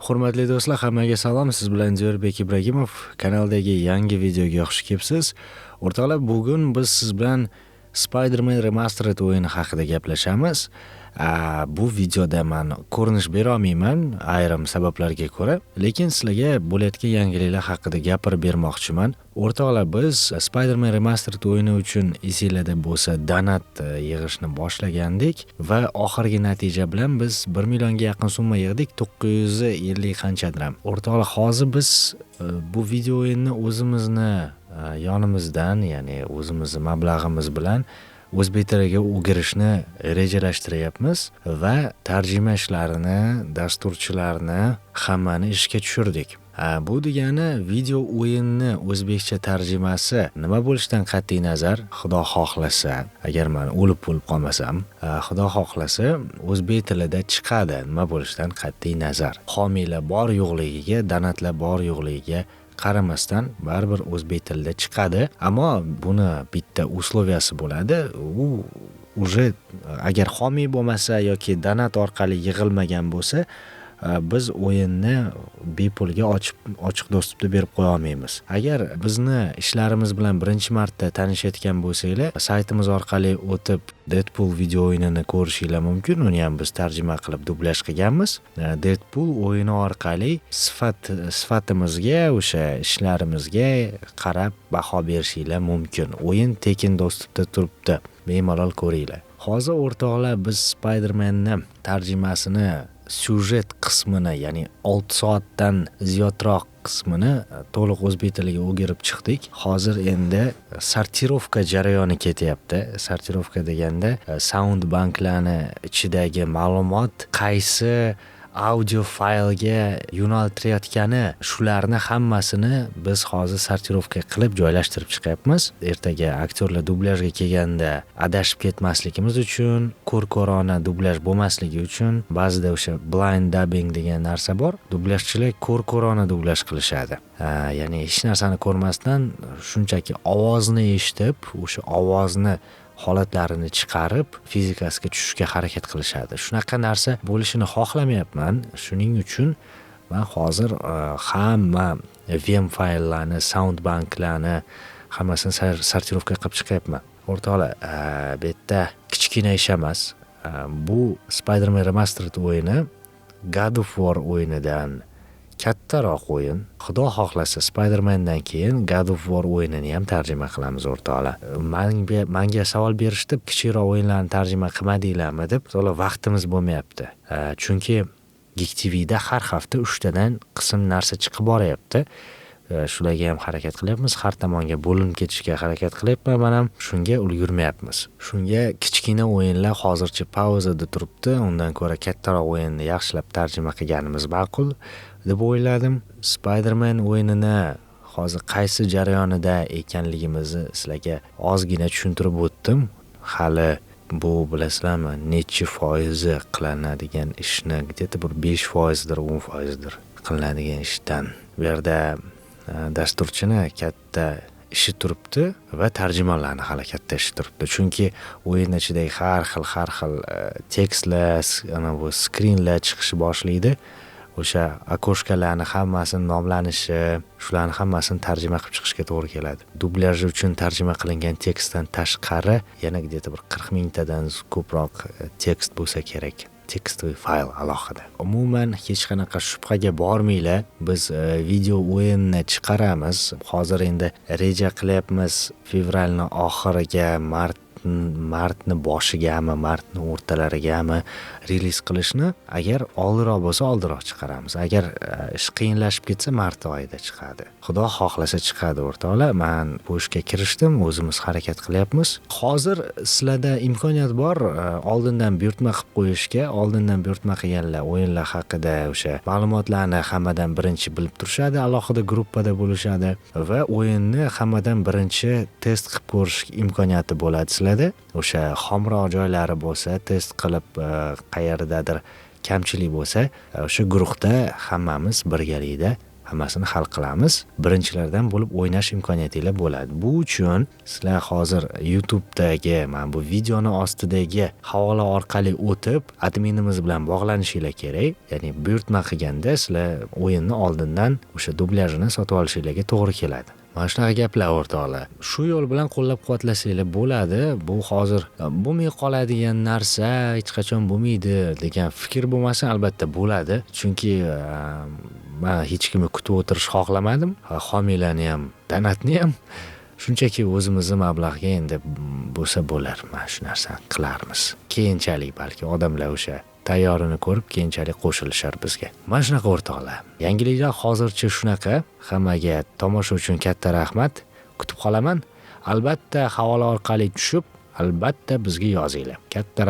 Hurmatli do'stlar, hammaga salom. Siz bilan Diyorbek Ibragimov. Kanaldagi yangi videoga xush kelibsiz. O'rtoqlar, bugun biz siz bilan Spider-Man Remastered o'yini haqida gaplashamiz. Bu videoda man ko'rinish bera olmayman ayrim sabablarga ko'ra, lekin sizlarga bo'layotgan yangiliklar haqida gapirib bermoqchiman. O'rtoqlar, biz Spider-Man Remastered o'yini uchun, esinglarda bo'lsa, donat yig'ishni boshlagandik va oxirgi natija bilan biz 1 millionga yaqin summa yig'dik, 950 qanchadir ham. O'rtoqlar, hozir biz bu video o'yinni o'zimizni yonimizdan, ya'ni o'zimizni mablag'imiz bilan o'zbek tiliga o'girishni rejalashtiryapmiz va tarjima ishlarini, dasturchilarni hammani ishga tushirdik. Bu degani, video o'yinni o'zbekcha tarjimasi nima bo'lishidan qat'iy nazar, Xudo xohlasa, agar man o'lib bo'lib qolmasam, Xudo xohlasa, o'zbek tilida chiqadi, nima bo'lishidan qat'iy nazar. Homiylar bor yo'qligiga, donatlar bor yo'qligiga qaramasdan baribir o'zbek tilida chiqadi. Ammo buni bitta условия si bo'ladi. U уже agar homiy bo'lmasa yoki donat orqali yig'ilmagan bo'lsa, biz o'yinni bepulga ochib, ochiq доступ da berib qo'ya olmaymiz. Agar bizni ishlarimiz bilan birinchi marta tanishayotgan bo'lsanglar, saytimiz orqali o'tib, Deadpool video o'yinini ko'rishinglar mumkin. Uni ham biz tarjima qilib, dublyaj qilganmiz. Deadpool o'yini orqali sifatimizga, o'sha ishlarimizga qarab baho berishinglar mumkin. O'yin tekin доступ da turibdi. Bemalol ko'ringlar. Hozir, o'rtoqlar, biz Spider-Manni tarjimasini syujet qismini, ya'ni 6 soatdan ziyodroq qismini to'liq o'zbek tiliga o'girib chiqdik. Hozir endi сортировка jarayoni ketyapti. Сортировка deganda sound banklarni ichidagi ma'lumot qaysi audio faylga yo'naltirayotgani, shularni hammasini biz hozir сортировка qilib, joylashtirib chiqyapmiz. Ertaga aktyorlar dublyajga kelganda adashib ketmasligimiz uchun, ko'r ko'rona dublyaj bo'lmasligi uchun. Ba'zida o'sha blind dubbing degan narsa bor, dublyajchilar ko'r ko'rona dublyaj qilishadi, ya'ni hech narsani ko'rmasdan shunchaki ovozni eshitib, o'sha ovozni holatlarini chiqarib, fizikasiga tushishga harakat qilishadi. Shunaqa narsa bo'lishini xohlamayapman. Shuning uchun man hozir hamma WMV fayllarni, sound banklarni hammasini сортировка qilib chiqyapman. O'rtoqlar, bu yerda kichkina ish emas bu. Spider-Man Remastered o'yini God of War o'yinidan kattaroq o'yin. Xudo xohlasa, Spider-Mandan keyin God of War o'yinini ham tarjima qilamiz, o'rtoqlar. Manga savol berishdi, kichikroq o'yinlarni tarjima qilmadinglarmi deb. To'la vaqtimiz bo'lmayapti, chunki Geek TVda har hafta uchtadan qism narsa chiqib boryapti. Shularga ham harakat qilyapmiz, har tomonga bo'linib ketishga harakat qilyapman man ham, shunga ulgurmayapmiz. Shunga kichkina o'yinlar hozircha pauzada turibdi. Undan ko'ra kattaroq o'yinni yaxshilab tarjima qilganimiz ma'qul deb o'yladim. Spider-Man o'yinini hozir qaysi jarayonida ekanligimizni sizlarga ozgina tushuntirib o'tdim. Hali bu, bilasizlarmi, nechi foizi qilinadigan ishni, где-то bir 5 foizdir, 10 foizdir qilinadigan ishdan. Bu yerda dasturchini katta ishi turibdi va tarjimonlarni hali katta ishi turibdi, chunki o'yin ichidagi har xil, har xil tekstlar, anavi skrinlar chiqishni boshlaydi. O'sha окошка larni hammasini nomlanishi, shularni hammasini tarjima qilib chiqishga to'g'ri keladi. Dublyaj uchun tarjima qilingan tekstdan tashqari yana где-то bir 40 mingtadan ko'proq tekst bo'lsa kerak, текстовый fayl alohida. Umuman hech qanaqa shubhaga bormanglar, biz video o'yinni chiqaramiz. Hozir endi reja qilyapmiz, fevralni oxiriga, martni boshigami, martni o'rtalarigami reliz qilishni. Agar oldinroq bo'lsa, oldinroq chiqaramiz, agar ish qiyinlashib ketsa, mart oyida chiqadi. Xudo xohlasa, chiqadi, o'rtoqlar. Man bu ishga kirishdim, o'zimiz harakat qilyapmiz. Hozir sizlarda imkoniyat bor oldindan buyurtma qilib qo'yishga. Oldindan buyurtma qilganlar o'yinlar haqida o'sha ma'lumotlarni hammadan birinchi bilib turishadi, alohida gruppada bo'lishadi va o'yinni hammadan birinchi test qilib ko'rish imkoniyati bo'ladi sizlarda. O'sha xomroq joylari bo'lsa, test qilib, qayerdadir kamchilik bo'lsa, o'sha guruhda hammamiz birgalikda Hammasini hal qilamiz. Birinchilardan bo'lib o'ynash imkoniyatinglar bo'ladi. Bu uchun sizlar hozir YouTube'dagi mana bu videoni ostidagi havola orqali o'tib, adminimiz bilan bog'lanishinglar kerak. Ya'ni buyurtma qilganda sizlar o'yinni oldindan o'sha dublyajini sotib olishinglarga to'g'ri keladi. Mana shunaqa gaplar, o'rtoqlar. Shu yo'l bilan qo'llab-quvvatlasanglar bo'ladi. Bu hozir bo'lmay qoladigan narsa, hech qachon bo'lmaydi degan fikr bo'lmasa, albatta bo'ladi. Chunki men hech kimni kutib o'tirish xohlamadim. Homiylarni ham, donatni ham, shunchaki o'zimizni mablag'ga endi bo'lsa bo'lar, mana shu narsani qilarmiz. Keyinchalik balki odamlar o'sha tayyorini ko'rib, keyinchalik qo'shilishar bizga. Mana shunaqa, o'rtoqlar. Yangiliklar hozircha shunaqa. Hammaga tomosha uchun katta rahmat. Kutib qolaman. Albatta havola orqali tushib, albatta bizga yozinglar. Katta